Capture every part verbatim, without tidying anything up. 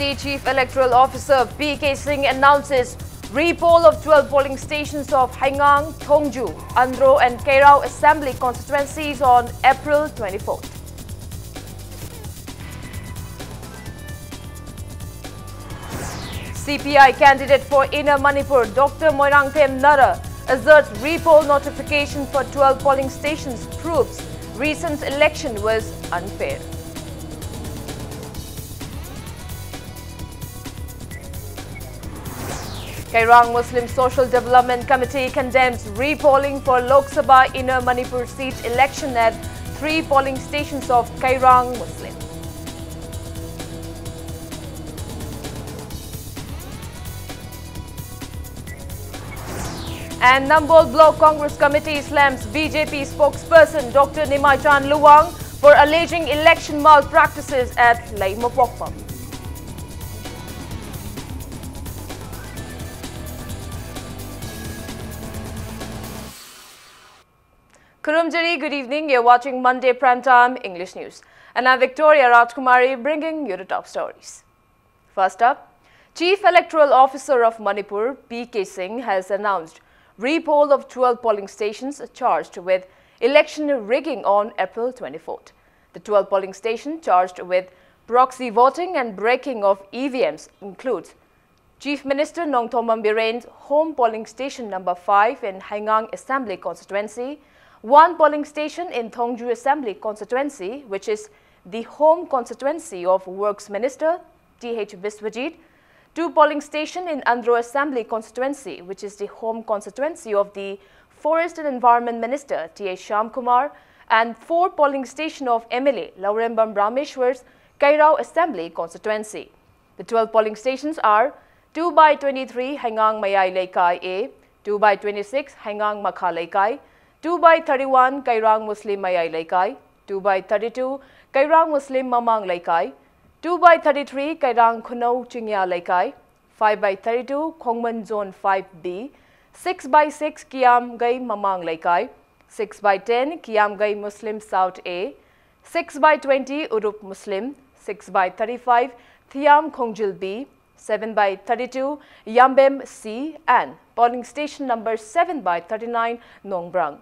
Deputy Chief Electoral Officer P K Singh announces repoll of twelve polling stations of Heingang, Thongju, Andro and Keirao Assembly constituencies on April twenty-fourth. C P I candidate for Inner Manipur, Doctor Moirangthem Nara, asserts repoll notification for twelve polling stations proves recent election was unfair. Kairang Muslim Social Development Committee condemns repolling for Lok Sabha Inner Manipur seat election at three polling stations of Kairang Muslim. And Nambol Block Congress Committee slams B J P spokesperson Doctor Nimaichan Luwang for alleging election malpractices at Leimapokpam. Kurumjari, good evening. You're watching Monday Prime Time English News. And I'm Victoria Rajkumari bringing you the top stories. First up, Chief Electoral Officer of Manipur, P K Singh, has announced repoll of twelve polling stations charged with election rigging on April twenty-fourth. The twelve polling station charged with proxy voting and breaking of E V Ms includes Chief Minister Nongthombam Biren's home polling station number five in Heingang Assembly Constituency, one polling station in Thongju Assembly Constituency, which is the home constituency of Works Minister T H Biswajit, two polling station in Andro Assembly Constituency, which is the home constituency of the Forest and Environment Minister T H Shyamkumar, and four polling station of M L A Laurembam Rameshwar's Keirao Assembly Constituency. The twelve polling stations are two by twenty-three Heingang Mayai Leikai A, two by twenty-six Heingang Makha Leikai, two by thirty-one Kairang Muslim Mayai Leikai, two by thirty-two Kairang Muslim Mamang Leikai, two by thirty-three Kairang Khunau Chingya Leikai, five by thirty-two Khongman Zone five B, six by six Kiamgai Mamang Leikai, six by ten Kiamgai Muslim South A, six by twenty Urup Muslim, six by thirty-five Thiam Khongjul B, seven by thirty-two Yambem C, and polling station number seven by thirty-nine Nongbrang.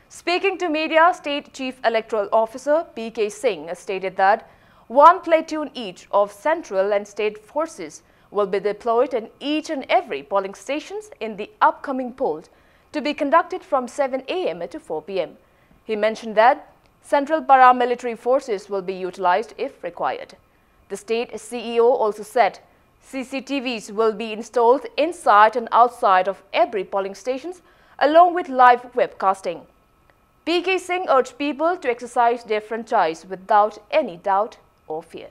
Speaking to media, State Chief Electoral Officer P K Singh stated that one platoon each of central and state forces will be deployed in each and every polling stations in the upcoming poll to be conducted from seven a m to four p m. He mentioned that central paramilitary forces will be utilized if required. The state C E O also said C C T Vs will be installed inside and outside of every polling stations, along with live webcasting. P K Singh urged people to exercise their franchise without any doubt or fear.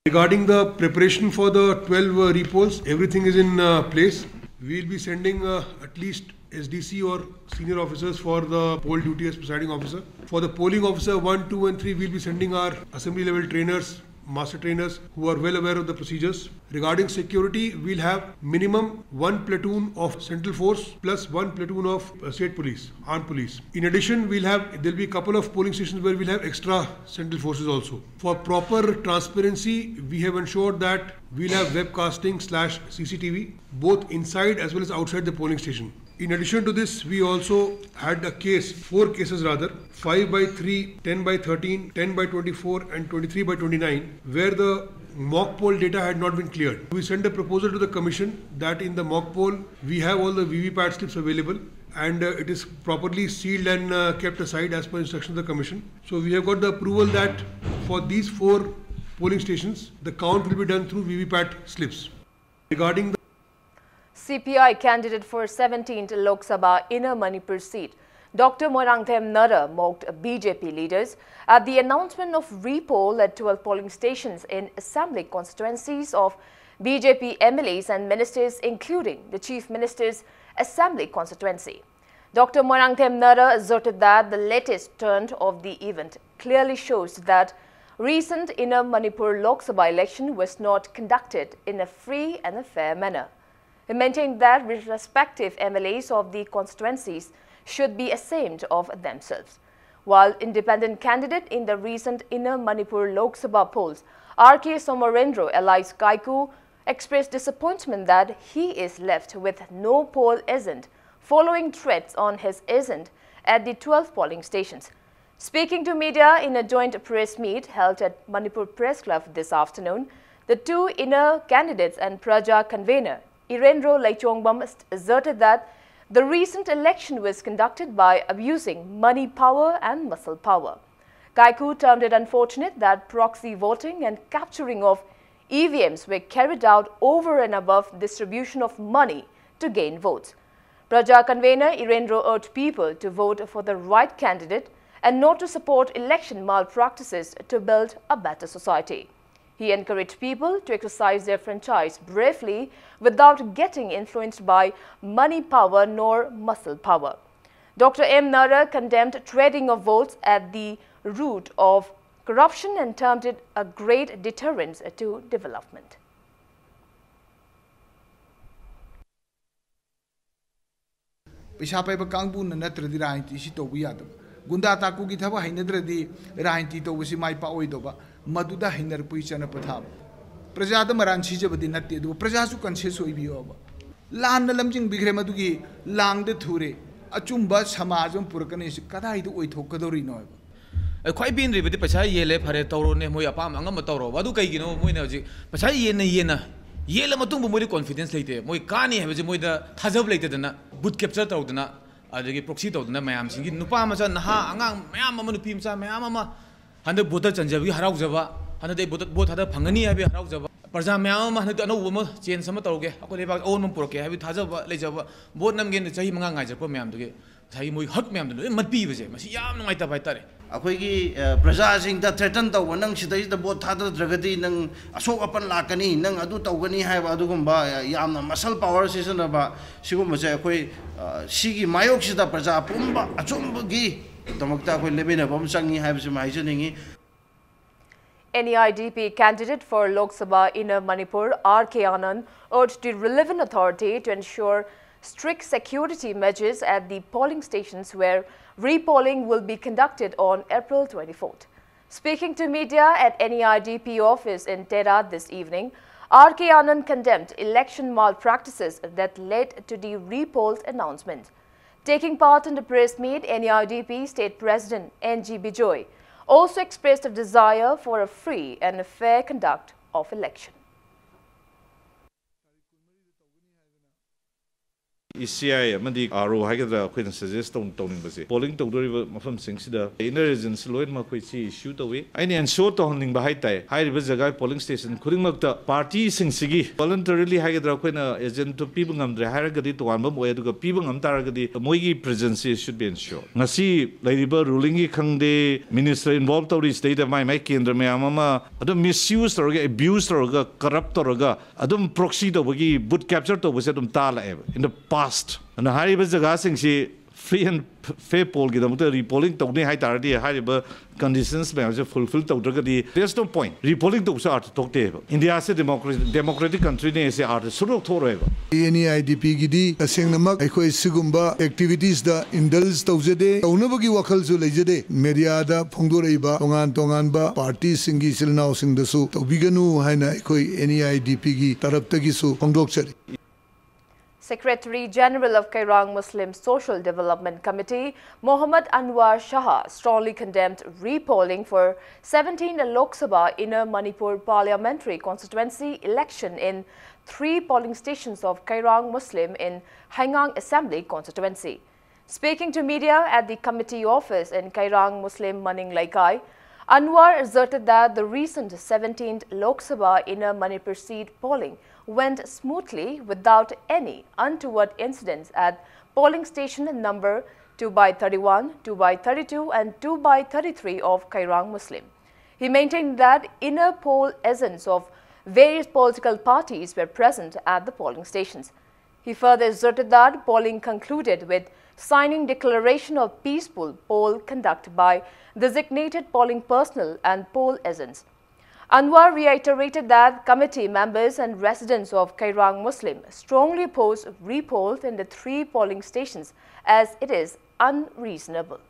Regarding the preparation for the twelve uh, repolls, everything is in uh, place. We'll be sending uh, at least S D C or senior officers for the poll duty as presiding officer. For the polling officer one, two, and three, we'll be sending our assembly level trainers, master trainers who are well aware of the procedures. Regarding security, we'll have minimum one platoon of central force plus one platoon of uh, state police, armed police. In addition, we'll have, there'll be a couple of polling stations where we'll have extra central forces also. For proper transparency, we have ensured that we'll have webcasting slash C C T V, both inside as well as outside the polling station. In addition to this, we also had a case, four cases rather, five by three, ten by thirteen, ten by twenty-four, and twenty-three by twenty-nine, where the mock poll data had not been cleared. We sent a proposal to the commission that in the mock poll, we have all the V V P A T slips available, and uh, it is properly sealed and uh, kept aside as per instruction of the commission. So we have got the approval that for these four polling stations, the count will be done through V V P A T slips. Regarding the C P I candidate for seventeenth Lok Sabha Inner Manipur seat, Doctor Moirangthem Nara mocked B J P leaders at the announcement of repoll at twelve polling stations in assembly constituencies of B J P M L As and ministers, including the Chief Minister's assembly constituency. Doctor Moirangthem Nara asserted that the latest turn of the event clearly shows that recent Inner Manipur Lok Sabha election was not conducted in a free and a fair manner. He maintained that respective M L As of the constituencies should be ashamed of themselves. While independent candidate in the recent Inner Manipur Lok Sabha polls, R K Somorendro alias Kaiku expressed disappointment that he is left with no poll agent following threats on his agent at the twelve polling stations. Speaking to media in a joint press meet held at Manipur Press Club this afternoon, the two Inner candidates and Praja convener Irendro Leichongbam asserted that the recent election was conducted by abusing money power and muscle power. Kaiku termed it unfortunate that proxy voting and capturing of E V Ms were carried out over and above distribution of money to gain votes. Praja convener Irendro urged people to vote for the right candidate and not to support election malpractices to build a better society. He encouraged people to exercise their franchise bravely without getting influenced by money power nor muscle power. Doctor M Nara condemned trading of votes at the root of corruption and termed it a great deterrent to development. ꯄꯩꯁꯥ ꯄꯥꯏꯕ ꯀꯥꯡꯕꯨꯅ ꯅꯠꯇ꯭ꯔꯗꯤ ꯔꯥꯖꯅꯤꯇꯤꯁꯤ ꯇꯧꯕ ꯌꯥꯗꯕ꯫ ꯒꯨꯟꯗꯥ ꯇꯥꯀꯨꯒꯤ ꯊꯕꯛ ꯍꯩꯅꯗ꯭ꯔꯗꯤ ꯔꯥꯖꯅꯤꯇꯤ ꯇꯧꯕꯁꯤ ꯃꯥꯏ ꯄꯥꯛꯑꯣꯏꯗꯕ꯫ ꯃꯗꯨꯗ ꯍꯩꯅꯔꯛꯄꯒꯤ ꯆꯠꯅꯄꯊꯥꯞ꯫ ꯄ꯭ꯔꯖꯥꯗ ꯃꯔꯥꯟ ꯁꯤꯖꯕꯗꯤ ꯅꯠꯇꯦ, ꯑꯗꯨꯕꯨ ꯄ꯭ꯔꯖꯥꯁꯨ conscious ꯑꯣꯏꯕꯤꯌꯣꯕ꯫ ꯂꯥꯟꯅ ꯂꯝꯖꯤꯡꯕꯤꯈ꯭ꯔꯦ, ꯃꯗꯨꯒꯤ ꯂꯥꯡꯗ ꯊꯨꯔꯦ꯫ ꯑꯆꯨꯝꯕ ꯁꯃꯥꯖ ꯑꯃ ꯄꯨꯔꯛꯀꯅꯤ꯫ ꯁꯤ ꯀꯗꯥꯏꯗ ꯑꯣꯏꯊꯣꯛꯀꯗꯧꯔꯤꯅꯣ ꯍꯥꯏꯕ꯫ ꯑꯩ ꯈ꯭ꯋꯥꯏ ꯄꯦꯟꯗ꯭ꯔꯤꯕꯗꯤ ꯄꯩꯁꯥ ꯌꯦꯜꯂꯦ, ꯐꯔꯦ, ꯇꯧꯔꯣꯅꯦ, ꯃꯣꯏ ꯑꯄꯥꯝꯕ ꯑꯉꯝꯕ ꯇꯧꯔꯣꯕ꯫ ꯑꯗꯨ ꯀꯩꯒꯤꯅꯣ ꯃꯣꯏꯅ ꯍꯧꯖꯤꯛ ꯄꯩꯁꯥ ꯌꯦꯟꯅ ꯌꯦꯟꯅ, ꯌꯦꯜꯂ ꯃꯇꯨꯡꯕꯨ ꯃꯣꯏꯗꯤ confidence ꯂꯩꯇꯦ꯫ ꯃꯣꯏ ꯀꯥꯅꯤ ꯍꯥꯏꯕꯁꯦ ꯃꯣꯏꯗ ꯊꯥꯖꯕ ꯂꯩꯇꯗꯅ, vote capture ꯇꯧꯗꯅ, ꯑꯗꯒꯤ proxy ꯇꯧꯗꯅ, ꯃꯌꯥꯝꯁꯤꯡꯒꯤ, ꯅꯨꯄꯥ ꯃꯆꯥ, ꯅꯍꯥ, ꯑꯉꯥꯡ ꯃꯌꯥꯝ ꯑꯃ, ꯅꯨꯄꯤ ꯃꯆꯥ ꯃꯌꯥꯝ ꯑꯃ ꯍꯟꯗꯛ voter ꯆꯟꯖꯕꯒꯤ ꯍꯔꯥꯎꯖꯕ, ꯍꯟꯗꯛꯇꯤ vote, vote ꯊꯥꯗ ꯐꯪꯒꯅꯤ ꯍꯥꯏꯕꯒꯤ ꯍꯔꯥꯎꯖꯕ, ꯄ꯭ꯔꯖꯥ ꯃꯌꯥꯝ ꯑꯃ ꯍꯟꯗꯛꯇꯤ ꯑꯅꯧꯕ ꯑꯃ, change ꯑꯃ ꯇꯧꯔꯒꯦ, ꯑꯩꯈꯣꯏ ꯂꯩꯕꯥꯛꯇ ꯑꯑꯣꯟꯕ ꯑꯃ ꯄꯨꯔꯛꯀꯦ ꯍꯥꯏꯕꯒꯤ ꯊꯥꯖꯕ ꯂꯩꯖꯕ, vote ꯅꯝꯒꯦꯅ ꯆꯍꯤ ꯃꯉꯥ ꯉꯥꯏꯖꯔꯛꯄ ꯃꯌꯥꯝꯗꯨꯒꯤ ꯉꯁꯥꯏꯒꯤ ꯃꯣꯏ ꯍꯛ ꯃꯌꯥꯝꯗꯣ ꯂꯣꯏ ꯃꯠꯄꯤꯕꯁꯦ, ꯃꯁꯤ ꯌꯥꯝ ꯅꯨꯡꯉꯥꯏꯇꯕ ꯍꯥꯏꯇꯥꯔꯦ꯫ ꯑꯩꯈꯣꯏꯒꯤ, ꯑ, ꯄ꯭ꯔꯖꯥꯁꯤꯡꯗ threaten ꯇꯧꯕ, "ꯅꯪ ꯁꯤꯗꯩꯁꯤꯗ vote ꯊꯥꯗꯗ꯭ꯔꯒꯗꯤ ꯅꯪ ꯑꯁꯣꯛ ꯑꯄꯟ ꯂꯥꯛꯀꯅꯤ, ꯅꯪ ꯑꯗꯨ ꯇꯧꯒꯅꯤ" ꯍꯥꯏꯕ ꯑꯗꯨꯒꯨꯝꯕ, ꯑ, ꯌꯥꯝꯅ muscle power ꯁꯤꯖꯤꯟꯅꯕ ꯁꯤꯒꯨꯝꯕꯁꯦ ꯑꯩꯈꯣꯏ, ꯑ, ꯁꯤꯒꯤ ꯃꯥꯌꯣꯛꯁꯤꯗ ꯄ꯭ꯔꯖꯥ ꯄꯨꯝꯕ ꯑꯆꯨꯝꯕꯒꯤꯗꯃꯛꯇ ꯑꯩꯈꯣꯏ ꯂꯦꯞꯃꯤꯟꯅꯕ ꯑꯃ ꯆꯪꯉꯤ ꯍꯥꯏꯕꯁꯤꯃ ꯍꯥꯏꯖꯅꯤꯡꯉꯤ꯫ N E I D P candidate for Lok Sabha Inner Manipur, R K Anand, urged the relevant authority to ensure strict security measures at the polling stations where repolling will be conducted on April twenty-fourth. Speaking to media at N E I D P office in Tehran this evening, R K Anand condemned election malpractices that led to the repolled announcement. Taking part in the press meet, N E I D P State President N G Bijoy also expressed a desire for a free and fair conduct of election. E C I ꯑꯃꯗꯤ R O ꯍꯥꯏꯒꯗ꯭ꯔꯥ, ꯑꯩꯈꯣꯏꯅ suggest ꯇꯧ-, ꯇꯧꯅꯤꯡꯕꯁꯦ, polling ꯇꯧꯗꯣꯔꯤꯕ ꯃꯐꯝꯁꯤꯡꯁꯤꯗ inner agency ꯂꯣꯏꯅꯃꯛ ꯑꯩꯈꯣꯏ ꯁꯤ issue ꯇꯧꯏ꯫ ꯑꯩꯅ ensure ꯇꯧꯍꯟꯅꯤꯡꯕ ꯍꯥꯏ ꯇꯥꯏ, ꯍꯥꯏꯔꯤꯕ ꯖꯒꯥ polling station ꯈꯨꯗꯤꯡꯃꯛꯇ party ꯁꯤꯡꯁꯤꯒꯤ voluntarily ꯍꯥꯏꯒꯗ꯭ꯔꯥ, ꯑꯩꯈꯣꯏꯅ agent ꯇꯣ ꯄꯤꯕ ꯉꯝꯗ꯭ꯔꯦ ꯍꯥꯏꯔꯒꯗꯤ ꯇꯣꯉꯥꯟꯕ ꯑꯃ ꯑꯣꯏ, ꯑꯗꯨꯒ ꯄꯤꯕ ꯉꯝ ꯇꯥꯔꯒꯗꯤ ꯃꯣꯏꯒꯤ presence ꯁꯤ should be ensured꯫ ꯉꯁꯤ ꯂꯩꯔꯤꯕ ruling ꯒꯤ ꯈꯪꯗꯦ, minister involve ꯇꯧꯔꯤꯁꯤꯗꯩꯗ ꯃꯥꯏ ꯃꯥꯏ ꯀꯦꯟꯗ꯭ꯔ ꯃꯌꯥꯝ ꯑꯃ ꯑꯗꯨꯝ misuse ꯇꯧꯔꯒ, abuse ꯇꯧꯔꯒ, corrupt ꯇꯧꯔꯒ ꯑꯗꯨꯝ proxy ꯇꯧꯕꯒꯤ, vote capture ꯇꯧꯕꯁꯦ ꯑꯗꯨꯝ ꯇꯥ ꯂꯥꯛꯑꯦꯕ in the past꯫ ꯑꯗꯨꯅ ꯍꯥꯏꯔꯤꯕ ꯖꯒꯥꯁꯤꯡꯁꯤ free and fair poll ꯒꯤꯗꯃꯛꯇ repolling ꯇꯧꯅꯤ ꯍꯥꯏ ꯇꯥꯔꯗꯤ, ꯍꯥꯏꯔꯤꯕ conditions ꯃꯌꯥꯝꯁꯦ fulfill ꯇꯧꯗ꯭ꯔꯒꯗꯤ there's no point꯫ Repolling ꯇꯧꯕꯁꯨ ꯑꯥꯔꯊ ꯊꯣꯛꯇꯦꯕ꯫ ꯏꯟꯗꯤꯌꯥꯁꯦ democratic, democratic country ꯅꯦ ꯁꯦ ꯑꯥꯔꯊ ꯁꯨꯡꯊꯣꯛ ꯊꯣꯛꯑꯔꯣꯏꯕ꯫ N E I D P ꯒꯤꯗꯤ ꯇꯁꯦꯡꯅꯃꯛ ꯑꯩꯈꯣꯏ ꯁꯤꯒꯨꯝꯕ activities ꯗ indulge ꯇꯧꯖꯗꯦ, ꯇꯧꯅꯕꯒꯤ ꯋꯥꯈꯜꯁꯨ ꯂꯩꯖꯗꯦ꯫ Media ꯗ ꯐꯣꯡꯗꯣꯔꯛꯏꯕ ꯇꯣꯉꯥꯟ ꯇꯣꯉꯥꯟꯕ party ꯁꯤꯡꯒꯤ ꯏꯆꯤꯜ ꯏꯅꯥꯎꯁꯤꯡꯗꯁꯨ ꯇꯧꯕꯤꯒꯅꯨ ꯍꯥꯏꯅ ꯑꯩꯈꯣꯏ N E I D P ꯒꯤ ꯇꯔꯞꯇꯒꯤꯁꯨ ꯐꯣꯡꯗꯣꯛꯆꯔꯤ꯫ Secretary General of Kairang Muslim Social Development Committee, Mohammad Anwar Shah, strongly condemned repolling for seventeenth Lok Sabha Inner Manipur Parliamentary Constituency election in three polling stations of Kairang Muslim in Haigang Assembly Constituency. Speaking to media at the committee office in Kairang Muslim Maning Leikai, Anwar asserted that the recent seventeenth Lok Sabha Inner Manipur seat polling went smoothly without any untoward incidents at polling station number two by thirty-one, two by thirty-two and two by thirty-three of Kairang Muslim. He maintained that inner poll agents of various political parties were present at the polling stations. He further asserted that polling concluded with signing declaration of peaceful poll conduct by designated polling personnel and poll agents. Anwar reiterated that committee members and residents of Kairang Muslim strongly oppose repoll in the three polling stations as it is unreasonable.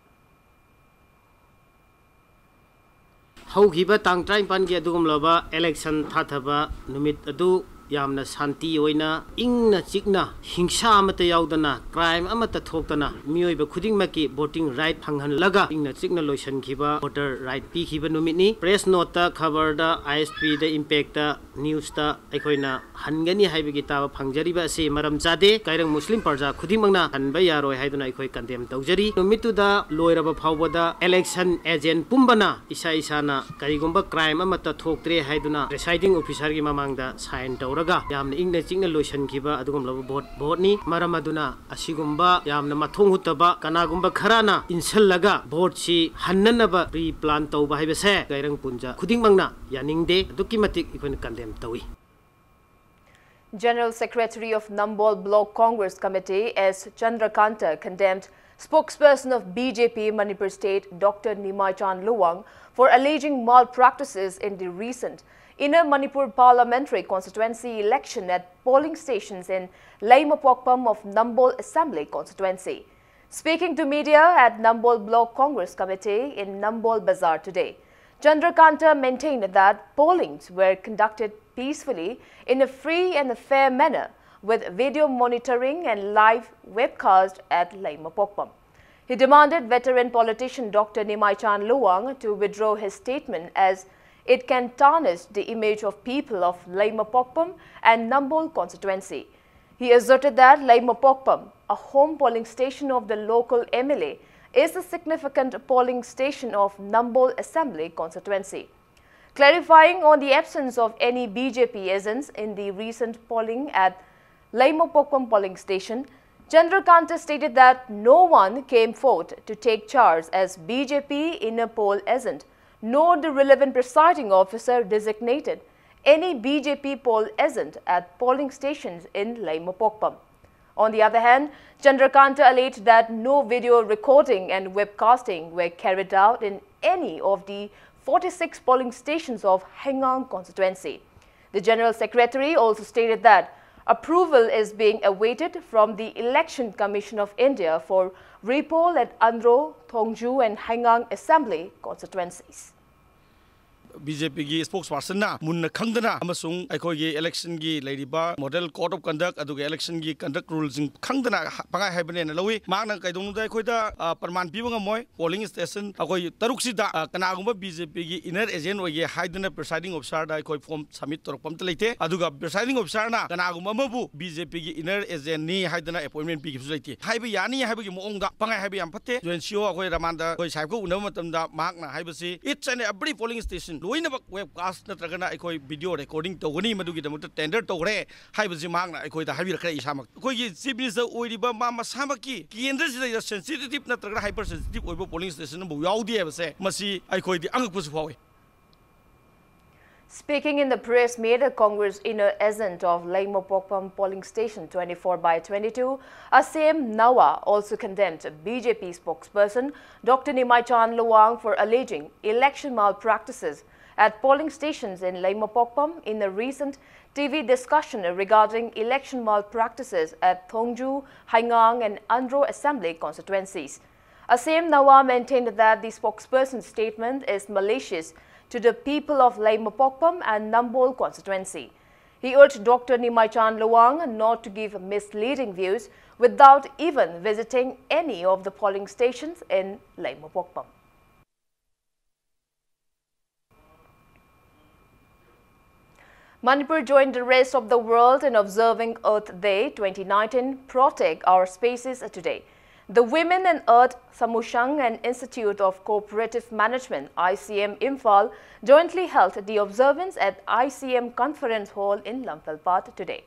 ꯍꯧꯈꯤꯕ ꯇꯥꯡ ꯇꯔꯥꯅꯤꯄꯥꯟꯒꯤ ꯑꯗꯨꯒꯨꯝꯂꯕ election ꯊꯥꯊꯕ ꯅꯨꯃꯤꯠ ꯑꯗꯨ ꯌꯥꯝꯅ ꯁꯥꯟꯇꯤ ꯑꯣꯏꯅ ꯏꯪꯅ ꯆꯤꯛꯅ ꯍꯤꯡꯁꯥ ꯑꯃꯠꯇ ꯌꯥꯎꯗꯅ crime ꯑꯃꯠꯇ ꯊꯣꯛꯇꯅ ꯃꯤꯑꯣꯏꯕ ꯈꯨꯗꯤꯡꯃꯛꯀꯤ voting right ꯐꯪꯍꯜꯂꯒ ꯏꯪꯅ ꯆꯤꯛꯅ ꯂꯣꯏꯁꯤꯟꯈꯤꯕ voter right ꯄꯤꯈꯤꯕ ꯅꯨꯃꯤꯠꯅꯤ꯫ Press noteꯇ ꯈꯕꯔꯗ ISPꯗ Impactꯇ newsꯇ ꯑꯩꯈꯣꯏꯅ ꯍꯟꯒꯅꯤ ꯍꯥꯏꯕꯒꯤ ꯇꯥꯕ ꯐꯪꯖꯔꯤꯕ ꯑꯁꯤ ꯃꯔꯝ ꯆꯥꯗꯦ꯫ ꯀꯥꯏꯔꯪ ꯃꯨꯁꯂꯤꯝ ꯄ꯭ꯔꯖꯥ ꯈꯨꯗꯤꯡꯃꯛꯅ ꯍꯟꯕ ꯌꯥꯔꯣꯏ ꯍꯥꯏꯗꯨꯅ ꯑꯩꯈꯣꯏ condemn ꯇꯧꯖꯔꯤ꯫ ꯅꯨꯃꯤꯠꯇꯨꯗ ꯂꯣꯏꯔꯕ ꯐꯥꯎꯕꯗ election agent ꯄꯨꯝꯕꯅ ꯏꯁꯥ ꯏꯁꯥꯅ ꯀꯔꯤꯒꯨꯝꯕ crime ꯑꯃꯠꯇ ꯊꯣꯛꯇ꯭ꯔꯦ ꯍꯥꯏꯗꯨꯅ presiding officerꯒꯤ ꯃꯃꯥꯡꯗ sign ꯇꯧꯔꯒ ꯌꯥꯝꯅ ꯏꯪꯅ ꯆꯤꯛꯅ ꯂꯣꯏꯁꯤꯟꯈꯤꯕ ꯑꯗꯨꯒꯨꯝꯂꯕ vote voteꯅꯤ꯫ ꯃꯔꯝ ꯑꯗꯨꯅ ꯑꯁꯤꯒꯨꯝꯕ ꯌꯥꯝꯅ ꯃꯊꯣꯡ ꯍꯨꯠꯇꯕ ꯀꯅꯥꯒꯨꯝꯕ ꯈꯔꯅ ꯏꯟꯁꯤꯜꯂꯒ voteꯁꯤ ꯍꯟꯅꯅꯕ pre-plan ꯇꯧꯕ ꯍꯥꯏꯕꯁꯦ ꯀꯥꯏꯔꯪ ꯄ꯭ꯔꯖꯥ ꯈꯨꯗꯤꯡꯃꯛꯅ ꯌꯥꯅꯤꯡꯗꯦ꯫ ꯑꯗꯨꯛꯀꯤ ꯃꯇꯤꯛ ꯑꯩꯈꯣꯏꯅ condemn ꯇꯧꯏ꯫ General Secretary of Nambol Block Congress Committee S Chandrakanta condemned spokesperson of BJP Manipur State Doctor Nimaichan Luwang for alleging malpractices in the recent Inner Manipur Parliamentary Constituency election at polling stations in Leimapokpam of Nambol Assembly Constituency. Speaking to media at Nambol Block Congress Committee in Nambol Bazar today, Chandrakanta maintained that pollings were conducted peacefully in a free and a fair manner with video monitoring and live webcast at Leimapokpam. He demanded veteran politician Doctor Nimaichan Luwang to withdraw his statement as it can tarnish the image of people of Leimapokpam and Nambol constituency. He asserted that Leimapokpam, a home polling station of the local MLA, is a significant polling station of Nambol Assembly constituency. Clarifying on the absence of any BJP agents in the recent polling at Leimapokpam polling station, Chandrakanta stated that no one came forth to take charge as BJP inner poll agent, nor the relevant presiding officer designated any BJP poll agent at polling stations in Leimapokpam. On the other hand, Chandrakanta alleged that no video recording and webcasting were carried out in any of the forty-six polling stations of Haigang constituency. The General Secretary also stated that approval is being awaited from the Election Commission of India for repoll at Andro, Thongju and Haigang Assembly constituencies. B J ꯄꯤꯒꯤ spokespersonꯅ ꯃꯨꯟꯅ ꯈꯪꯗꯅ ꯑꯃꯁꯨꯡ ꯑꯩꯈꯣꯏꯒꯤ electionꯒꯤ ꯂꯩꯔꯤꯕ model code of conduct ꯑꯗꯨꯒ electionꯒꯤ conduct ruleꯁꯤꯡ ꯈꯪꯗꯅ ꯄꯪꯍꯥꯏ ꯍꯥꯏꯕꯅꯦꯅ ꯂꯧꯏ꯫ ꯃꯍꯥꯛꯅ ꯀꯩꯗꯧꯅꯨꯡꯗ ꯑꯩꯈꯣꯏꯗ ꯑ, ꯄ꯭ꯔꯃꯥꯟ ꯄꯤꯕ ꯉꯝꯃꯣꯏ꯫ Polling station ꯑꯩꯈꯣꯏ ꯇꯔꯨꯛꯁꯤꯗ ꯑ, ꯀꯅꯥꯒꯨꯝꯕ ꯕꯤ ꯖꯦ ꯄꯤꯒꯤ inner agent ꯑꯣꯏꯒꯦ ꯍꯥꯏꯗꯅ presiding officerꯗ ꯑꯩꯈꯣꯏ form submit ꯇꯧꯔꯛꯄ ꯑꯝꯇ ꯂꯩꯇꯦ꯫ ꯑꯗꯨꯒ presiding officerꯅ ꯀꯅꯥꯒꯨꯝꯕ ꯑꯃꯕꯨ ꯕꯤ ꯖꯦ ꯄꯤꯒꯤ inner agentꯅꯤ ꯍꯥꯏꯗꯅ appointment ꯄꯤꯈꯤꯕꯁꯨ ꯂꯩꯇꯦ꯫ ꯍꯥꯏꯕ ꯌꯥꯅꯤ ꯍꯥꯏꯕꯒꯤ ꯃꯑꯣꯡꯗ ꯄꯪꯍꯥꯏ ꯍꯥꯏꯕ ꯌꯥꯝ ꯐꯠꯇꯦ꯫ Joint C O ꯑꯩꯈꯣꯏ ꯔꯃꯥꯟꯗ ꯑꯩꯈꯣꯏ ꯁꯥꯍꯦꯕꯀ ꯎꯅꯕ ꯃꯇꯝꯗ ꯃꯍꯥꯛꯅ ꯍꯥꯏꯕꯁꯤ each and every polling station ꯂꯣꯏꯅꯃꯛ webcast ꯅꯠꯇ꯭ꯔꯒꯅ ꯑꯩꯈꯣꯏ video recording ꯇꯧꯒꯅꯤ, ꯃꯗꯨꯒꯤꯗꯃꯛꯇ tender ꯇꯧꯈ꯭ꯔꯦ ꯍꯥꯏꯕꯁꯤ ꯃꯍꯥꯛꯅ ꯑꯩꯈꯣꯏꯗ ꯍꯥꯏꯕꯤꯔꯛꯈ꯭ꯔꯦ꯫ ꯏꯁꯥꯃꯛ ꯑꯩꯈꯣꯏꯒꯤ Chief Minister ꯑꯣꯏꯔꯤꯕ ꯃꯥ ꯃꯁꯥꯃꯛꯀꯤ ꯀꯦꯟꯗ꯭ꯔꯁꯤꯗ sensitive ꯅꯠꯇ꯭ꯔꯒꯅ hyper sensitive ꯑꯣꯏꯕ polling station ꯑꯃꯐꯥꯎ ꯌꯥꯎꯗꯦ ꯍꯥꯏꯕꯁꯦ ꯃꯁꯤ ꯑꯩꯈꯣꯏꯗꯤ ꯑꯉꯛꯄꯁꯨ ꯐꯥꯎꯏ꯫ Speaking in the press meet, a Congress inner agent of Leimapokpam polling station twenty-four by twenty-two, Asem Nawa, also condemned B J P spokesperson Doctor Nimaichan Lowang for alleging election malpractices at polling stations in Leimapokpam in a recent T V discussion regarding election malpractices at Thongju, Haigang and Andro Assembly constituencies. Asem Nawa maintained that the spokesperson's statement is malicious to the people of Leimapokpam and Nambol constituency. He urged Doctor Nimaichan Lowang not to give misleading views without even visiting any of the polling stations in Leimapokpam. Manipur joined the rest of the world in observing Earth Day twenty nineteen, Protect Our Spaces Today. The Women and Earth Samushang and Institute of Cooperative Management, I C M Imphal, jointly held the observance at I C M Conference Hall in Lamphel Paat today.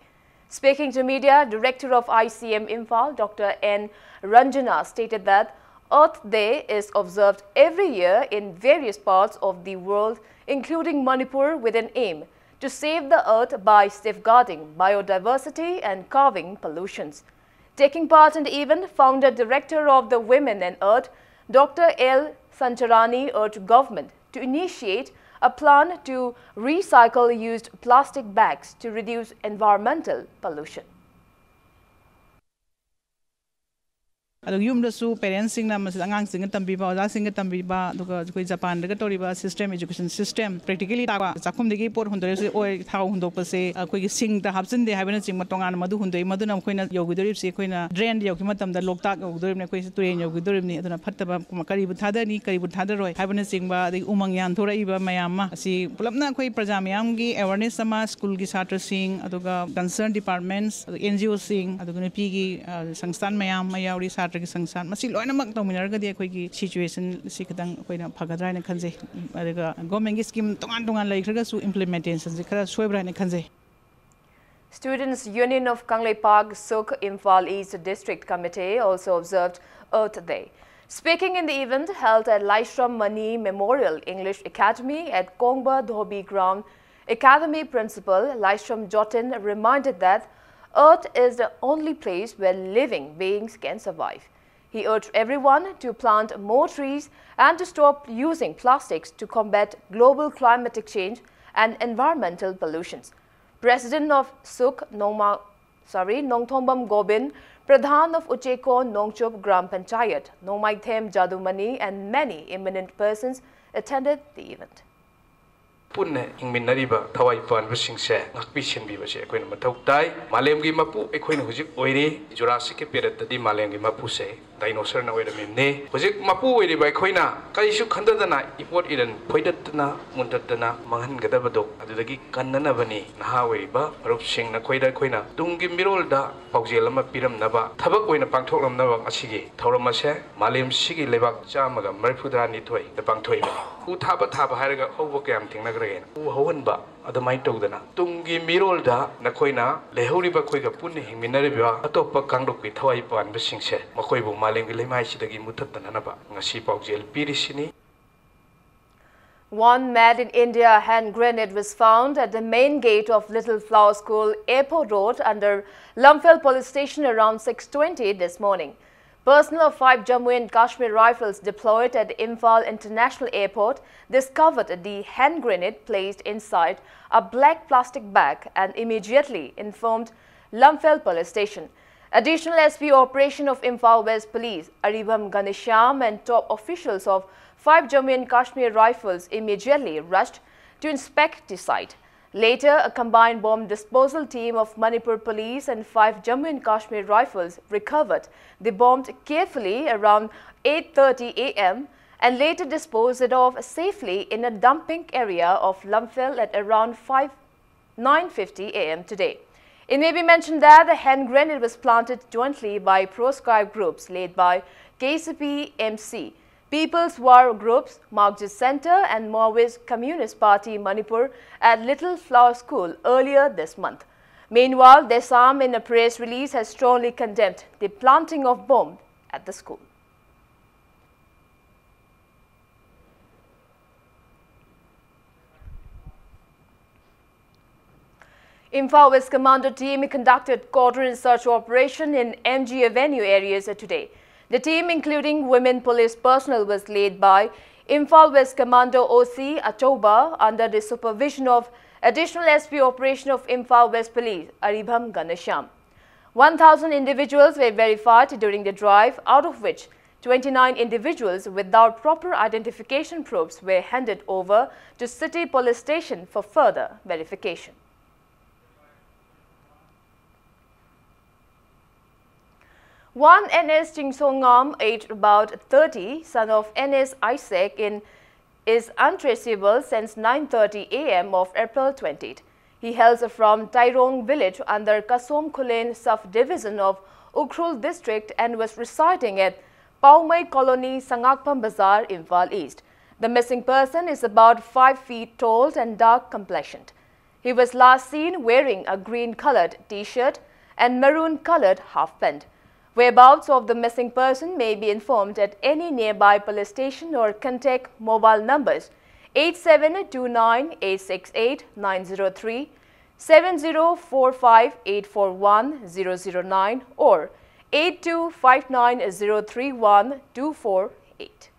Speaking to media, Director of I C M Imphal, Doctor N Ranjana, stated that Earth Day is observed every year in various parts of the world, including Manipur, with an aim to save the earth by safeguarding biodiversity and curbing pollutions. Taking part in the event, founder director of the Women and Earth, Doctor L Sancharani urged government to initiate a plan to recycle used plastic bags to reduce environmental pollution. ꯑꯗꯨꯒ ꯌꯨꯝꯗꯁꯨ ꯄꯦꯔꯦꯟꯁꯁꯤꯡꯅ ꯃꯁꯤꯗ ꯑꯉꯥꯡꯁꯤꯡꯒ ꯇꯝꯕꯤꯕ, ꯑꯣꯖꯥꯁꯤꯡꯒ ꯇꯝꯕꯤꯕ, ꯑꯗꯨꯒ ꯑꯩꯈꯣꯏ ꯖꯄꯥꯟꯗꯒ ꯇꯧꯔꯤꯕ system, education system, practically ꯇꯥꯛꯄ, ꯆꯥꯛꯈꯨꯝꯗꯒꯤ ꯄꯣꯠ ꯍꯨꯟꯗꯣꯛꯂꯁꯨ ꯑꯣꯏ, ꯊꯥꯎ ꯍꯨꯟꯗꯣꯛꯄꯁꯦ ꯑꯩꯈꯣꯏꯒꯤ ꯁꯤꯡꯗ ꯍꯥꯞꯆꯤꯟꯗꯦ ꯍꯥꯏꯕꯅꯆꯤꯡꯕ ꯇꯣꯉꯥꯟꯅ ꯃꯗꯨ ꯍꯨꯟꯗꯣꯛꯏ꯫ ꯃꯗꯨꯅ ꯑꯩꯈꯣꯏꯅ ꯌꯧꯈꯤꯗꯣꯔꯤꯕꯁꯤ ꯑꯩꯈꯣꯏꯅ drainꯗ ꯌꯧꯈꯤꯕ ꯃꯇꯝꯗ ꯂꯣꯛꯇꯥꯛ ꯌꯧꯈꯤꯗꯣꯔꯤꯕꯅꯤ, ꯑꯩꯈꯣꯏꯁꯦ ꯇꯨꯔꯦꯟ ꯌꯧꯈꯤꯗꯣꯔꯤꯕꯅꯤ꯫ ꯑꯗꯨꯅ ꯐꯠꯇꯕ ꯀꯔꯤꯕꯨ ꯊꯥꯗꯅꯤ, ꯀꯔꯤꯕꯨ ꯊꯥꯗꯔꯣꯏ ꯍꯥꯏꯕꯅꯆꯤꯡꯕ, ꯑꯗꯒꯤ ꯎꯃꯪ ꯌꯥꯟꯊꯣꯔꯛꯏꯕ ꯃꯌꯥꯝ ꯑꯃ ꯑꯁꯤ ꯄꯨꯂꯞꯅ ꯑꯩꯈꯣꯏ ꯄ꯭ꯔꯖꯥ ꯃꯌꯥꯝꯒꯤ awareness ꯑꯃ, ꯁ꯭ꯀꯨꯜꯒꯤ ꯁꯥꯇ꯭ꯔꯁꯤꯡ, ꯑꯗꯨꯒ concern departments, ꯑꯗꯨꯒ NGOꯁꯤꯡ, ꯑꯗꯨꯒ ꯅꯨꯄꯤꯒꯤ, ꯑ, ꯁꯪꯁꯊꯥꯟ ꯃꯌꯥꯝ ꯑꯃ ꯌꯥꯎꯔꯤ, ꯁꯥꯇ꯭ꯔꯒꯤ ꯁꯪꯁꯊꯥꯟ, ꯃꯁꯤ ꯂꯣꯏꯅꯃꯛ ꯇꯧꯃꯤꯟꯅꯔꯒꯗꯤ ꯑꯩꯈꯣꯏꯒꯤ situation ꯑꯁꯤ ꯈꯤꯇꯪ ꯑꯩꯈꯣꯏꯅ ꯐꯒꯗ꯭ꯔꯥ ꯍꯥꯏꯅ ꯈꯟꯖꯩ꯫ ꯑꯗꯨꯒ governmentꯀꯤ scheme ꯇꯣꯉꯥꯟ ꯇꯣꯉꯥꯟ ꯂꯩꯈ꯭ꯔꯒꯁꯨ implementationꯁꯤ ꯈꯔ ꯁꯣꯏꯕ꯭ꯔꯥ ꯍꯥꯏꯅ ꯈꯟꯖꯩ꯫ Students Union of Kangleipak Suk Imphal East District Committee also observed Earth Day. Speaking in the event held at Laishram Mani Memorial English Academy at Kongba Dhobi Ground, Academy Principal Laishram Jotin reminded that Earth is the only place where living beings can survive. He urged everyone to plant more trees and to stop using plastics to combat global climatic change and environmental pollutions. President of Suk Nongma, sorry, Nongthombam Gobin, Pradhan of Ucheko Nongchup Gram Panchayat, Nongmaithem Jadumani, and many eminent persons attended the event. ꯄꯨꯟꯅ ꯍꯤꯡꯃꯤꯟꯅꯔꯤꯕ ꯊꯋꯥꯏ ꯄꯥꯟꯕꯁꯤꯡꯁꯦ ꯉꯥꯛꯄꯤ ꯁꯦꯟꯕꯤꯕꯁꯦ ꯑꯩꯈꯣꯏꯅ ꯃꯊꯧ ꯇꯥꯏ꯫ ꯃꯥꯂꯦꯝꯒꯤ ꯃꯄꯨ ꯑꯩꯈꯣꯏꯅ ꯍꯧꯖꯤꯛ ꯑꯣꯏꯔꯤ꯫ ꯖꯨꯔꯥꯁꯤꯛꯀꯤ ꯄꯦꯔꯠꯇꯗꯤ ꯃꯥꯂꯦꯝꯒꯤ ꯃꯄꯨꯁꯦ ꯗꯥꯏꯅꯣꯁꯔꯅ ꯑꯣꯏꯔꯝꯃꯤꯕꯅꯤ꯫ ꯍꯧꯖꯤꯛ ꯃꯄꯨ ꯑꯣꯏꯔꯤꯕ ꯑꯩꯈꯣꯏꯅ ꯀꯔꯤꯁꯨ ꯈꯟꯊꯗꯅ ꯏꯄꯣꯠ ꯏꯔꯟ ꯐꯣꯏꯗꯠꯇꯅ ꯃꯨꯟꯊꯠꯇꯅ ꯃꯥꯡꯍꯟꯒꯗꯕꯗꯣ ꯑꯗꯨꯗꯒꯤ ꯀꯟꯅꯅꯕꯅꯤ꯫ ꯅꯍꯥ ꯑꯣꯏꯔꯤꯕ ꯃꯔꯨꯞꯁꯤꯡ, ꯅꯈꯣꯏꯗ ꯑꯩꯈꯣꯏꯅ ꯇꯨꯡꯒꯤ ꯃꯤꯔꯣꯜꯗ ꯄꯥꯎꯖꯦꯜ ꯑꯃ ꯄꯤꯔꯝꯅꯕ, ꯊꯕꯛ ꯑꯣꯏꯅ ꯄꯥꯡꯊꯣꯛꯂꯝꯅꯕ ꯉꯁꯤꯒꯤ ꯊꯧꯔꯝ ꯑꯁꯦ ꯃꯥꯂꯦꯝꯁꯤꯒꯤ ꯂꯩꯕꯥꯛ ꯆꯥꯝꯃꯒ ꯃꯔꯤꯐꯨꯇꯔꯥꯅꯤꯊꯣꯏꯗ ꯄꯥꯡꯊꯣꯛꯏꯕꯅꯤ꯫ ꯎ ꯊꯥꯕ ꯊꯥꯕ ꯍꯥꯏꯔꯒ ꯍꯧꯕ ꯀꯌꯥꯝ ꯊꯦꯡꯅꯈ꯭ꯔꯒꯦꯅ ꯎ ꯍꯧꯍꯟꯕ, ꯑꯗꯨꯃꯥꯏꯅ ꯇꯧꯗꯅ ꯇꯨꯡꯒꯤ ꯃꯤꯔꯣꯜꯗ ꯅꯈꯣꯏꯅ ꯂꯩꯍꯧꯔꯤꯕ ꯑꯩꯈꯣꯏꯒ ꯄꯨꯟꯅ ꯍꯤꯡꯃꯤꯟꯅꯔꯤꯕ ꯑꯇꯣꯞꯄ ꯀꯥꯡꯂꯨꯞꯀꯤ ꯊꯋꯥꯏ ꯄꯥꯟꯕꯁꯤꯡꯁꯦ ꯃꯈꯣꯏꯕꯨ ꯃꯥꯂꯦꯝꯒꯤ ꯂꯩꯃꯥꯏꯁꯤꯗꯒꯤ ꯃꯨꯊꯠꯇꯅꯅꯕ ꯉꯁꯤ ꯄꯥꯎꯖꯦꯜ ꯄꯤꯔꯤꯁꯤꯅꯤ꯫ One made in India hand grenade was found at the main gate of Little Flower School, Airport Road, under Lamphel Police Station around six twenty this morning. Personnel of five Jammu and Kashmir Rifles deployed at Imphal International Airport discovered the hand grenade placed inside a black plastic bag and immediately informed Lamphel Police Station. Additional S P Operation of Imphal West Police, Aribam Ghanshyam, and top officials of five Jammu and Kashmir Rifles immediately rushed to inspect the site. Later, a combined bomb disposal team of Manipur Police and five Jammu and Kashmir Rifles recovered the bomb carefully around eight thirty a m and later disposed it off safely in a dumping area of Lamphel at around five, nine fifty a m today. It may be mentioned that the hand grenade was planted jointly by proscribed groups led by K C P M C, People's War Groups, Marxist Centre and Maoist Communist Party Manipur at Little Flower School earlier this month. Meanwhile, DESAM in a press release has strongly condemned the planting of bomb at the school. Imphal West Commando team conducted cordon search operation in M G Avenue areas today. The team, including women police personnel, was led by Imphal West Commando O C Atoba under the supervision of Additional S P Operation of Imphal West Police, Aribam Ghanshyam. One thousand individuals were verified during the drive, out of which twenty-nine individuals without proper identification proofs were handed over to City Police Station for further verification. One N S Chingsongam, aged about thirty, son of N S Isaac, in, is untraceable since nine thirty a m of April twentieth. He hails from Tairong village under Kasom Khullen sub-division of Ukhrul district and was residing at Paumai Colony, Sangakpam Bazar, Imphal East. The missing person is about five feet tall and dark complexioned. He was last seen wearing a green-coloured T-shirt and maroon-coloured half pant. Whereabouts of the missing person may be informed at any nearby police station or contact mobile numbers eight seven two nine eight six eight nine zero three, seven zero four five eight four one zero zero nine or eight two five nine zero three one two four eight.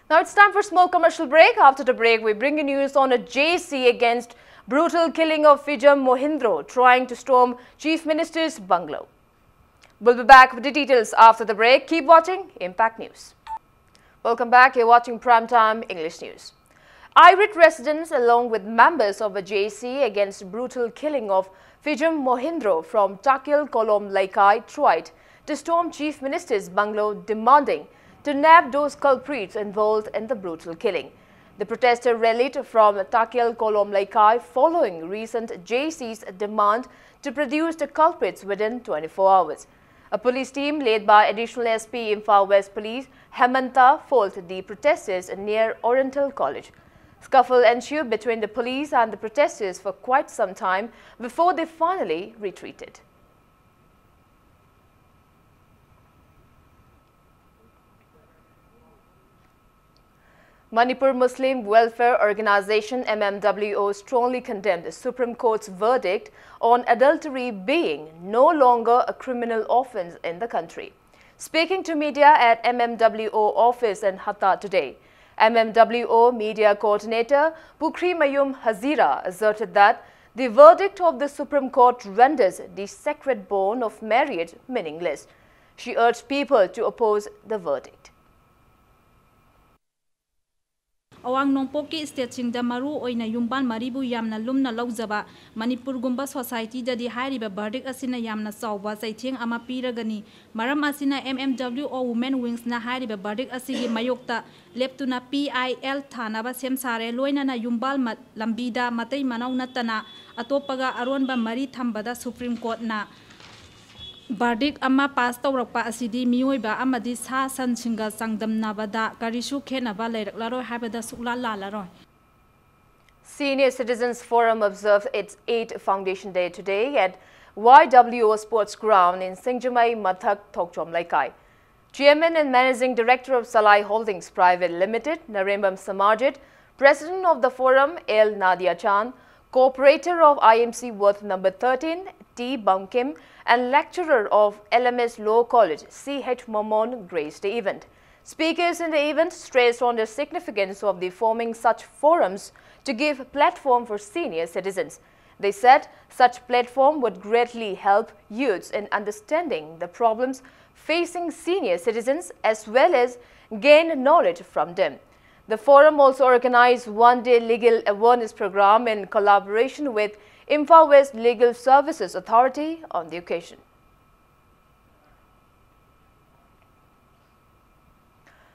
Now it's time for small commercial break. After the break, we bring you news on a J C against brutal killing of Phigem Mohindro trying to storm Chief Minister's bungalow. We'll be back with the details after the break. Keep watching Impact News. Welcome back. You're watching Primetime English News. Airit residents, along with members of a J C against brutal killing of Phigem Mohindro from Takyal Kolom Leikai, tried to storm Chief Minister's bungalow, demanding to nab those culprits involved in the brutal killing. The protester rallied from Takyal Kolom Leikai following recent J C's demand to produce the culprits within twenty-four hours. A police team led by Additional S P Imphal West Police Hemanta fought the protesters near Oriental College. Scuffle ensued between the police and the protesters for quite some time before they finally retreated. Manipur Muslim Welfare Organization, M M W O, strongly condemned the Supreme Court's verdict on adultery being no longer a criminal offense in the country. Speaking to media at M M W O office in Hatta today, M M W O media coordinator Pukhrimayum Hazira asserted that the verdict of the Supreme Court renders the sacred bond of marriage meaningless. She urged people to oppose the verdict. ꯑꯋꯥꯡ ꯅꯣꯡꯄꯣꯛꯀꯤ ꯁ꯭ꯇꯦꯠꯁꯤꯡꯗ ꯃꯔꯨ ꯑꯣꯏꯅ ꯌꯨꯝꯕꯥꯟ ꯃꯔꯤꯕꯨ ꯌꯥꯝꯅ ꯂꯨꯝꯅ ꯂꯧꯖꯕ ꯃꯅꯤꯄꯨꯔꯒꯨꯝꯕ ꯁꯣꯁꯥꯏꯇꯤꯗꯗꯤ ꯍꯥꯏꯔꯤꯕ ꯚꯔꯗꯤꯛ ꯑꯁꯤꯅ ꯌꯥꯝꯅ ꯆꯥꯎꯕ ꯆꯩꯊꯦꯡ ꯑꯃ ꯄꯤꯔꯒꯅꯤ꯫ ꯃꯔꯝ ꯑꯁꯤꯅ M M W O Women Wingsꯅ ꯍꯥꯏꯔꯤꯕ ꯚꯔꯗꯤꯛ ꯑꯁꯤꯒꯤ ꯃꯥꯌꯣꯛꯇ ꯂꯦꯞꯇꯨꯅ P I L ꯊꯥꯅꯕ ꯁꯦꯝ ꯁꯥꯔꯦ꯫ ꯂꯣꯏꯅꯅ ꯌꯨꯝꯕꯥꯜ ꯃ-, ꯂꯝꯕꯤꯗ ꯃꯇꯩ ꯃꯅꯥꯎ ꯅꯠꯇꯅ ꯑꯇꯣꯞꯄꯒ ꯑꯔꯣꯟꯕ ꯃꯔꯤ ꯊꯝꯕꯗ ꯁꯨꯄ꯭ꯔꯤꯝ ꯀꯣꯔꯠꯅ ꯚꯔꯗꯤꯛ ꯑꯃ ꯄꯥꯁ ꯇꯧꯔꯛꯄ ꯑꯁꯤꯗꯤ ꯃꯤꯑꯣꯏꯕ ꯑꯃꯗꯤ ꯁꯥ ꯁꯟꯁꯤꯡꯒ ꯆꯥꯡꯗꯝꯅꯕꯗ ꯀꯔꯤꯁꯨ ꯈꯦꯠꯅꯕ ꯂꯩꯔꯛꯂꯔꯣꯏ ꯍꯥꯏꯕꯗ ꯁꯨꯛꯂꯥ ꯂꯥꯜꯂꯔꯣꯏ꯫ Senior Citizens Forum observed its eighth Foundation Day today at Y W O Sports Ground in Singjamei Mathak, Thokchom Leikai. Chairman and Managing Director of Salai Holdings Private Limited, Narembam Samarjit, President of the Forum, L Nadia Chand, co-operator of I M C Worth number thirteen, T Bangkim, and lecturer of L M S Law College, C H Momon, graced the event. Speakers in the event stressed on the significance of the forming such forums to give platform for senior citizens. They said such platform would greatly help youths in understanding the problems facing senior citizens as well as gain knowledge from them. The forum also organized one-day legal awareness program in collaboration with Imphal West Legal Services Authority on the occasion.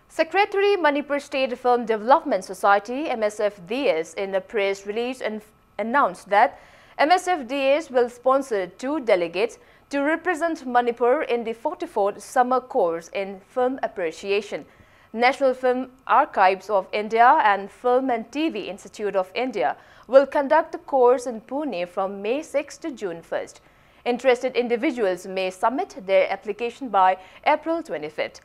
Secretary, Manipur State Film Development Society, M S F D S, in a press release and announced that M S F D S will sponsor two delegates to represent Manipur in the forty-fourth Summer Course in Film Appreciation. National Film Archives of India and Film and T V Institute of India will conduct the course in Pune from May sixth to June first. Interested individuals may submit their application by April twenty-fifth.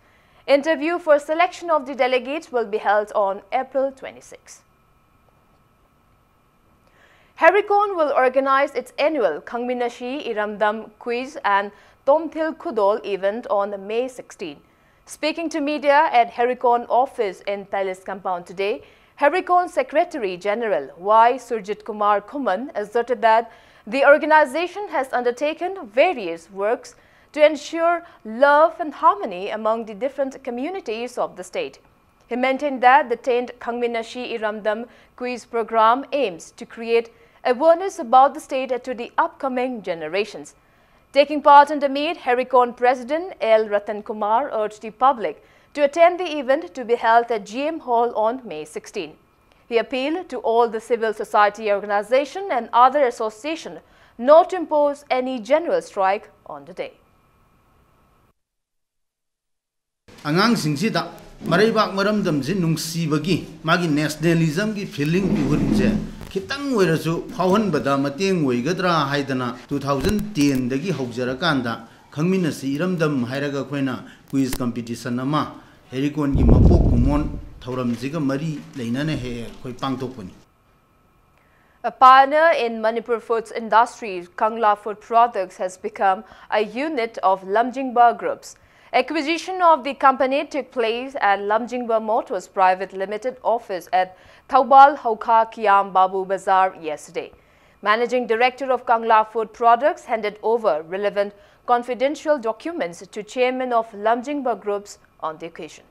Interview for selection of the delegates will be held on April twenty-sixth. Harikon will organize its annual Khangminashi Iramdam Quiz and Tomthil Khudol event on May sixteen. Speaking to media at Harikon office in Palace Compound today, Harikon Secretary General Y Surjit Kumar Khuman asserted that the organization has undertaken various works to ensure love and harmony among the different communities of the state. He maintained that the tenth Khangminashi Iramdam Quiz program aims to create awareness about the state to the upcoming generations. Taking part in the meet, Harikon President L Ratan Kumar urged the public to attend the event to be held at G M Hall on May sixteen. He appealed to all the civil society organization and other association not to impose any general strike on the day. ꯑꯉꯥꯡꯁꯤꯡꯁꯤꯗ ꯃꯔꯩꯕꯥꯛ ꯃꯔꯝꯗꯝꯁꯤ ꯅꯨꯡꯁꯤꯕꯒꯤ ꯃꯥꯒꯤ ꯅꯦꯁꯅꯦꯂꯤꯖꯝꯒꯤ feeling ꯏꯍꯨꯟꯁꯦ ꯈꯤꯇꯪ ꯑꯣꯏꯔꯁꯨ ꯐꯥꯎꯍꯟꯕꯗ ꯃꯇꯦꯡ ꯑꯣꯏꯒꯗ꯭ꯔꯥ ꯍꯥꯏꯗꯅ two thousand ten ꯗꯒꯤ ꯍꯧꯖꯔꯀꯥꯟꯗ ꯈꯪꯃꯤꯟꯅꯁꯤ ꯏꯔꯝꯗꯝ ꯍꯥꯏꯔꯒ ꯑꯩꯈꯣꯏꯅ ꯀ꯭ꯋꯤꯖ ꯀꯝꯄꯤꯇꯤꯁꯟ ꯑꯃ ꯍꯦꯔꯤꯀꯣꯟꯒꯤ ꯃꯄꯣꯛ ꯀꯨꯝꯑꯣꯟ ꯊꯧꯔꯝꯁꯤꯒ ꯃꯔꯤ ꯂꯩꯅꯅ ꯍꯦꯛ ꯍꯦꯛ ꯑꯩꯈꯣꯏ ꯄꯥꯡꯊꯣꯛꯄꯅꯤ꯫ A pioneer in Manipur foods industry, Kangla Food Products has become a unit of Lamjingba Groups. Acquisition of the company took place at Lamjingba Motors Private Limited office at Thoubal Haokha Kiam Babu Bazar yesterday. Managing Director of Kangla Food Products handed over relevant confidential documents to Chairman of Lamjingba Groups on the occasion.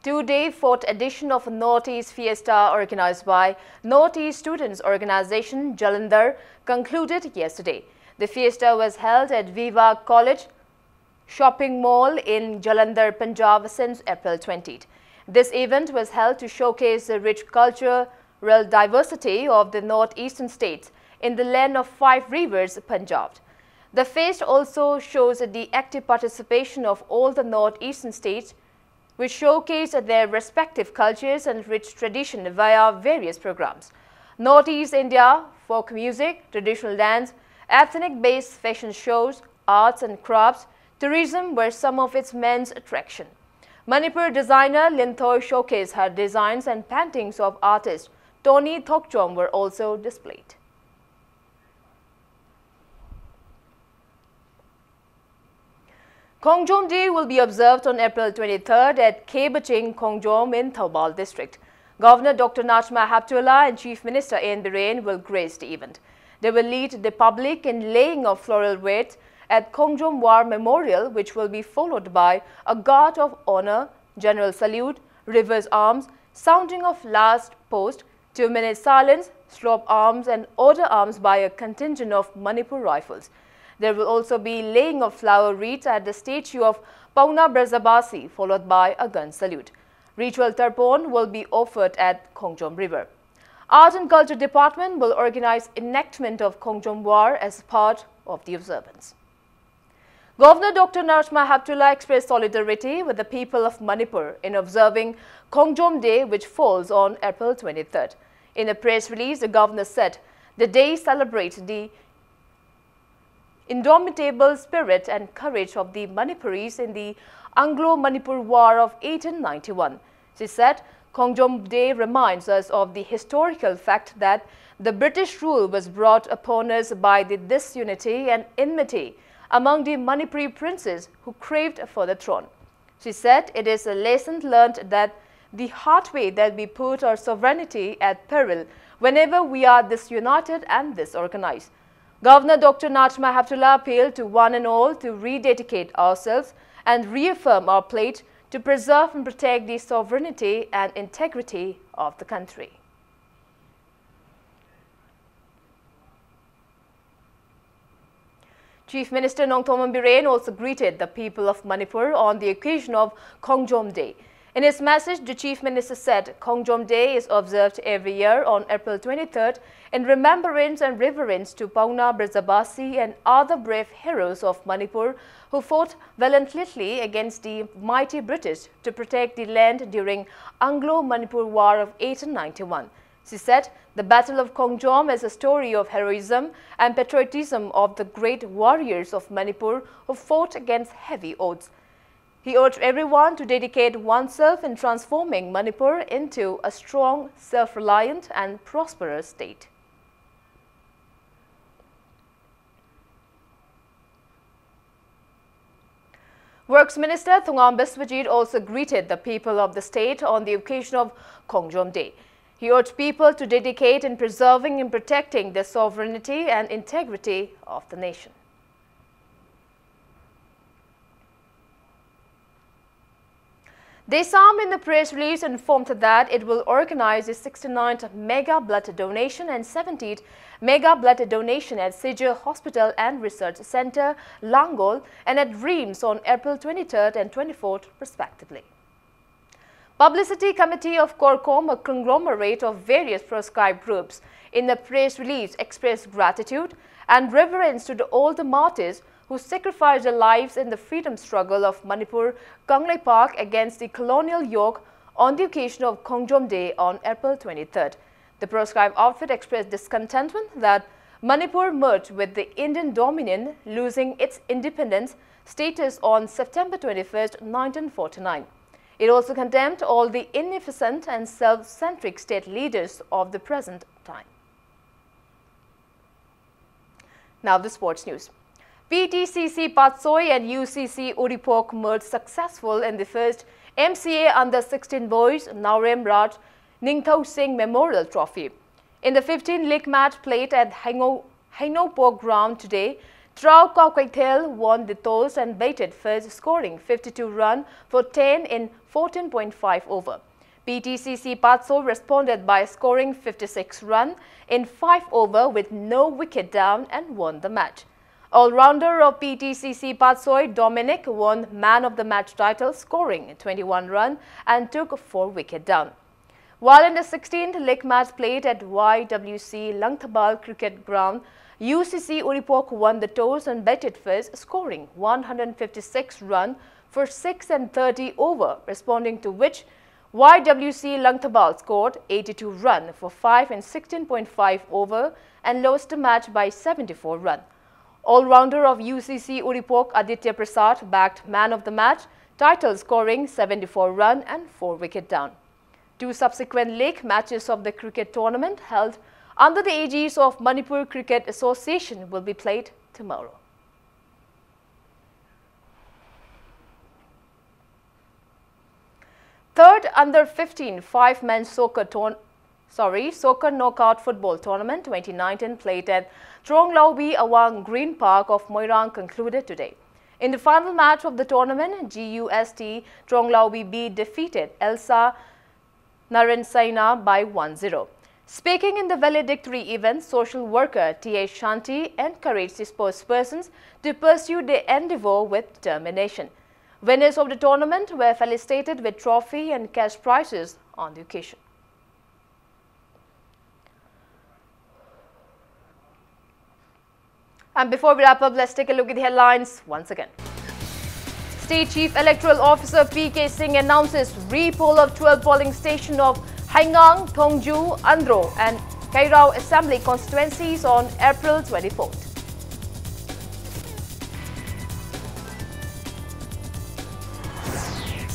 Two-day fourth edition of Northeast Fiesta, organized by Northeast Students Organization, Jalandhar, concluded yesterday. The fiesta was held at Viva College Shopping Mall in Jalandhar, Punjab, since April twentieth. This event was held to showcase the rich cultural diversity of the northeastern states in the land of five rivers, Punjab. The fest also shows the active participation of all the northeastern states, which showcase their respective cultures and rich tradition via various programs. Northeast India, folk music, traditional dance, ethnic-based fashion shows, arts and crafts, tourism were some of its main attraction. Manipur designer Linthoi showcased her designs and paintings of artist Tony Thokchom were also displayed. Khongjom Day will be observed on April twenty-third at Khebacheng Khongjom in Thoubal district. Governor Doctor Najma Heptulla and Chief Minister N Biren will grace the event. They will lead the public in laying of floral wreath at Khongjom War Memorial, which will be followed by a guard of honor, general salute, reverse arms, sounding of last post, two-minute silence, slope arms and order arms by a contingent of Manipur Rifles. There will also be laying of flower wreaths at the statue of Pauna Brajabasi, followed by a gun salute. Ritual tarpon will be offered at Khongjom River. Art and Culture Department will organize enactment of Khongjom War as part of the observance. Governor Doctor Najma Heptulla expressed solidarity with the people of Manipur in observing Khongjom Day, which falls on April twenty-third. In a press release, the governor said the day celebrates the indomitable spirit and courage of the Manipuris in the Anglo-Manipur War of eighteen ninety-one. She said, Khongjom Day reminds us of the historical fact that the British rule was brought upon us by the disunity and enmity among the Manipuri princes who craved for the throne. She said, it is a lesson learned that the hard way that we put our sovereignty at peril whenever we are disunited and disorganized. Governor Doctor Najma Heptulla appealed to one and all to rededicate ourselves and reaffirm our pledge to preserve and protect the sovereignty and integrity of the country. Chief Minister Nongthombam Biren also greeted the people of Manipur on the occasion of Khongjom Day. In his message, the Chief Minister said Khongjom Day is observed every year on April twenty-third in remembrance and reverence to Pauna Brajabasi and other brave heroes of Manipur who fought valiantly against the mighty British to protect the land during Anglo-Manipur War of eighteen ninety-one. She said, the Battle of Khongjom is a story of heroism and patriotism of the great warriors of Manipur who fought against heavy odds. He urged everyone to dedicate oneself in transforming Manipur into a strong, self-reliant and prosperous state. Works Minister Thongam Biswajit also greeted the people of the state on the occasion of Khongjom Day. He urged people to dedicate in preserving and protecting the sovereignty and integrity of the nation. DESAM in the press release informed that it will organize the sixty-ninth mega blood donation and seventieth mega blood donation at Sijir Hospital and Research Center, Langol, and at RIMS on April twenty-third and twenty-fourth, respectively. Publicity Committee of CORCOM, a conglomerate of various proscribed groups, in the press release expressed gratitude and reverence to the, all the martyrs who sacrificed their lives in the freedom struggle of Manipur, Kangleipak, against the colonial yoke on the occasion of Khongjom Day on April twenty-third. The proscribed outfit expressed discontentment that Manipur merged with the Indian Dominion, losing its independence status on September twenty-first, nineteen forty-nine. It also condemned all the inefficient and self-centric state leaders of the present time. Now the sports news. P T C C Patsoi and U C C Uripok merged successful in the first M C A under sixteen boys Naorem Raj Ningthou Singh Memorial Trophy. In the fifteen league match played at Heingo-, Heinopo ground today, Trau Kau Keithel won the toss and batted first, scoring fifty-two run for ten in fourteen point five over. P T C C Patsoi responded by scoring fifty-six run in five over with no wicket down and won the match. All-rounder of P T C C Patsoi, Dominic, won man of the match title, scoring twenty-one run and took four wicket down. While in the sixteenth league match played at Y W C Langthabal Cricket Ground, U C C Uripok won the toss and batted first, scoring one hundred fifty-six run for six and thirty over, responding to which Y W C Langthabal scored eighty-two run for five and sixteen point five over and lost the match by seventy-four run. All-rounder of U C C Uripok, Aditya Prasad, bagged man of the match title, scoring seventy-four run and four wicket down. Two subsequent league matches of the cricket tournament held under the aegis of Manipur Cricket Association will be played tomorrow. Third under fifteen five-man soccer tour-, sorry, soccer knockout football tournament twenty nineteen played at Tronglaubi Awang Green Park of Moirang concluded today. In the final match of the tournament, G U S T Tronglaubi B defeated Elsa Narensaina by one zero. Speaking in the valedictory event, social worker T A Shanti encouraged the sportspersons to pursue their endeavor with determination. Winners of the tournament were felicitated with trophy and cash prizes on the occasion. And before we wrap up, let's take a look at the headlines once again. State Chief Electoral Officer P K Singh announces repoll of twelve polling station of Heingang, Thongju, Andro and Kairao Assembly constituencies on April twenty-fourth.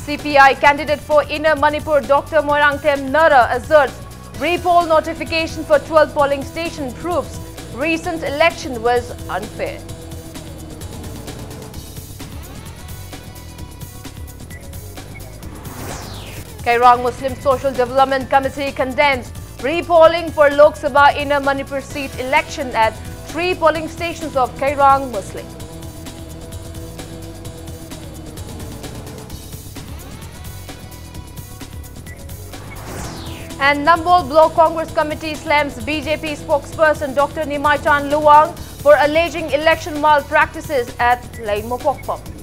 C P I candidate for Inner Manipur Doctor Moirangthem Nara asserts repoll notification for twelve polling station proves recent election was unfair. Kairang Muslim Social Development Committee condemns repolling for Lok Sabha Inner Manipur seat election at three polling stations of Kairang Muslim. And Nambol Block Congress Committee slams B J P spokesperson Doctor Nimaichan Luwang for alleging election malpractices at Leimopokpam.